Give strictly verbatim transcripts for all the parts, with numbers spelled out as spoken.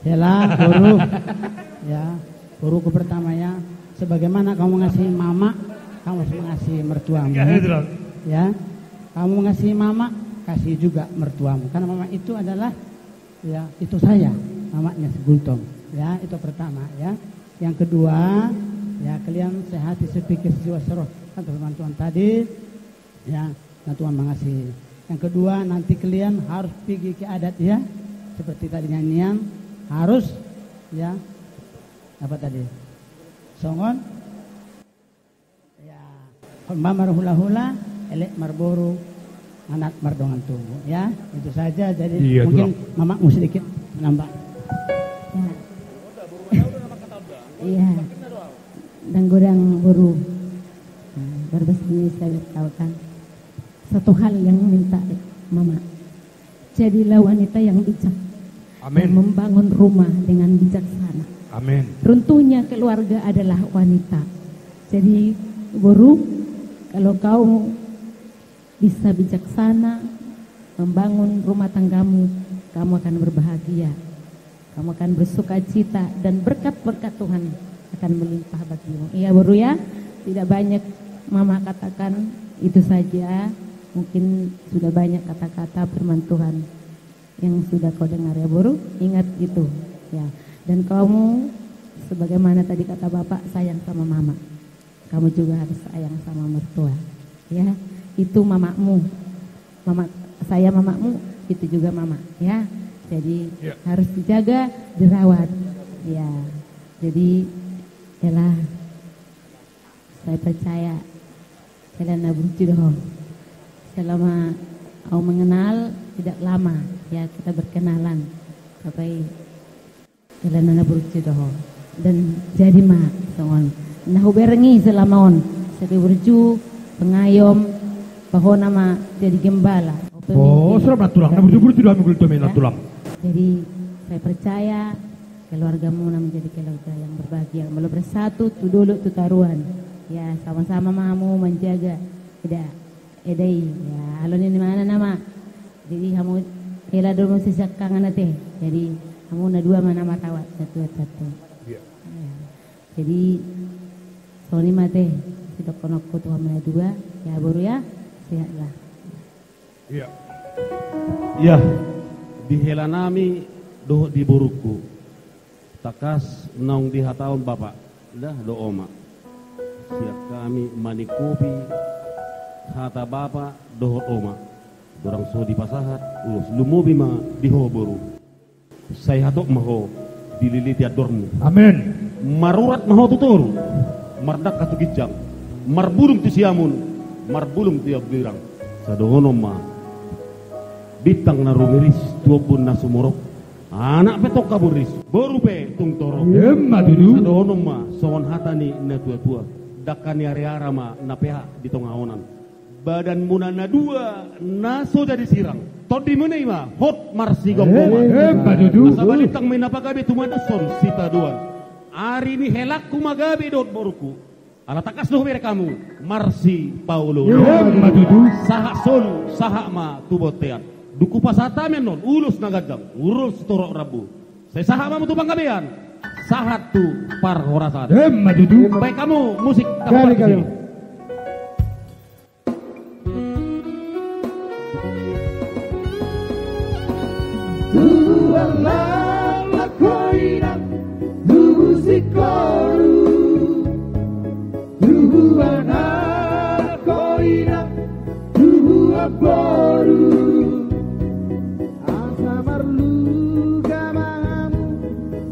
Hela, boru. Ya, boruku pertama ya. Sebagaimana kamu mengasihi mama, kamu harus mengasihi mertuamu. Ya, betul. Ya, kamu mengasihi mama, kasih juga mertuamu. Karena mama itu adalah, ya, itu saya, mamanya si Gultom. Ya, itu pertama ya. Yang kedua, ya, kalian sehati, sepikir, sejiwa, seroh. Kan firman Tuhan tadi, ya, nah, Tuhan mangasihi. Yang kedua, nanti kalian harus pigi ke adat, ya. Seperti tadi nyanyian, harus, ya, apa tadi? Songon, ya, hon ma marhulahula, elek marboru, anak mardongan tubu, ya. Itu saja, jadi iya, mungkin tulang. Mamakmu sedikit menambah. Ya. Iya. Ndang godang, boru. Nah, baru basa ni saya tahu kan. Satu hal yang minta mama. Jadilah wanita yang bijak. Amin. Yang membangun rumah dengan bijaksana. Amin. Runtuhnya keluarga adalah wanita. Jadi, boru, kalau kau bisa bijaksana membangun rumah tanggamu, kamu akan berbahagia. Kamu akan bersukacita dan berkat-berkat Tuhan akan melimpah bagimu. Iya, boru ya, tidak banyak mama katakan, itu saja. Mungkin sudah banyak kata-kata firman Tuhan yang sudah kau dengar ya, boru. Ingat itu, ya. Dan kamu, sebagaimana tadi kata bapak, sayang sama mama. Kamu juga harus sayang sama mertua, ya. Itu mamakmu. Mama, saya mamakmu, itu juga mama, ya. Jadi, ya, harus dijaga, dirawat. Ya. Jadi, yalah, saya percaya, hela na burju do ho. Selama au mengenal, tidak lama, ya, kita berkenalan. Tapi hela na burju do ho. Dan jadi ma songon na hubereng i selama on. Sari burju, pengayom, pahona ma jadi gembala. Oh, pemimpin. Serap na tulang, na burju-burju do hami, Gultom, ya, na tulang. Jadi, saya percaya keluargamu na menjadi keluarga yang berbahagia. Molo bersatu, tu dolok, tu toruan. Ya, sama-sama ma hamu menjaga. Tidak. Eda i, ya, alani ni mana nama. Jadi hamu hela do muse siangkangan ate. Jadi hamu na dua ma na marawat, na tua satu. Iya. Ya. Jadi songon i ma ate, sidohononku tu hamu na dua, ya, boru ya, sehatlah. Iya. Iya, di hela nami dohot di boruku. Tangkas naung dihatahon bapak, dah do oma. Sian hami maningkopi hata bapak dohot oma. Dorang so dipasahat, ulos lumobi ma di ho, boru. Sai hatop ma ho dililiti andormu. Amin. Marurat ma ho tu toru, mardangka tu ginjang, marbulung tu siamun, marbulung tu ambirang. Sai dohonon ma bintang na rumiris tu ombun na sumorop. Anak pe tongka burris, boru pe tung torop. Emma tutu. Sai dohonon ma songon hata ni na tua-tua. Dangka ni ariara ma na peak di tonga onan. Badanmuna na dua na so jadi sirang. Tondimuna i ma hot marsigomgoman. Emma tutu. Asa balintang ma i na pagabe tumadoshon sitadoan. Ari ni helangku ma gabe dohot boruku. Ala tangkas do hubereng hamu marsipaolo-oloan. Emma tutu. Sahat solu, sahat ma tu bontean. Dung hupasahat hami annon ulos na ganjang, ulos torop rambu. Sai sahat ma hamu tu panggabean, sahat tu parhorasan. Emma tutu. Baen hamu musik. Gabe, gabe. Tubuan laklak ho inang, tubu singkoru. Tubuan anak ho inang, tubuan boru. Asa marluga ma hamu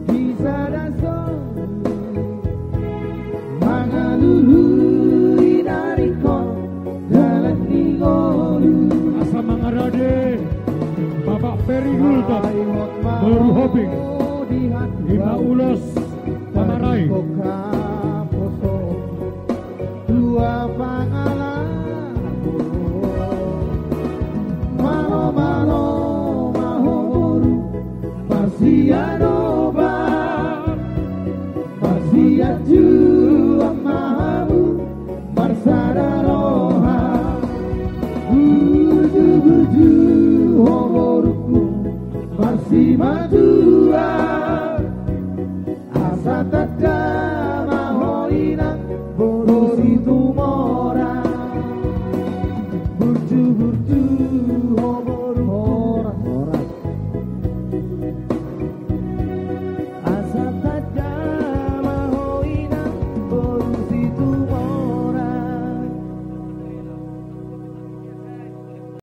di sada solu, mangalului na ringkot dalan ni ngolu. Asa mangarade Bapak Ferry Gultom, boru Hoping, ima ulos pamarai. Tua pangalaho malo-malo ma ho boru, marsiadopan, marsianjuan ma hamu, marsada roha. Burju-burju ho boruku, marsimatua.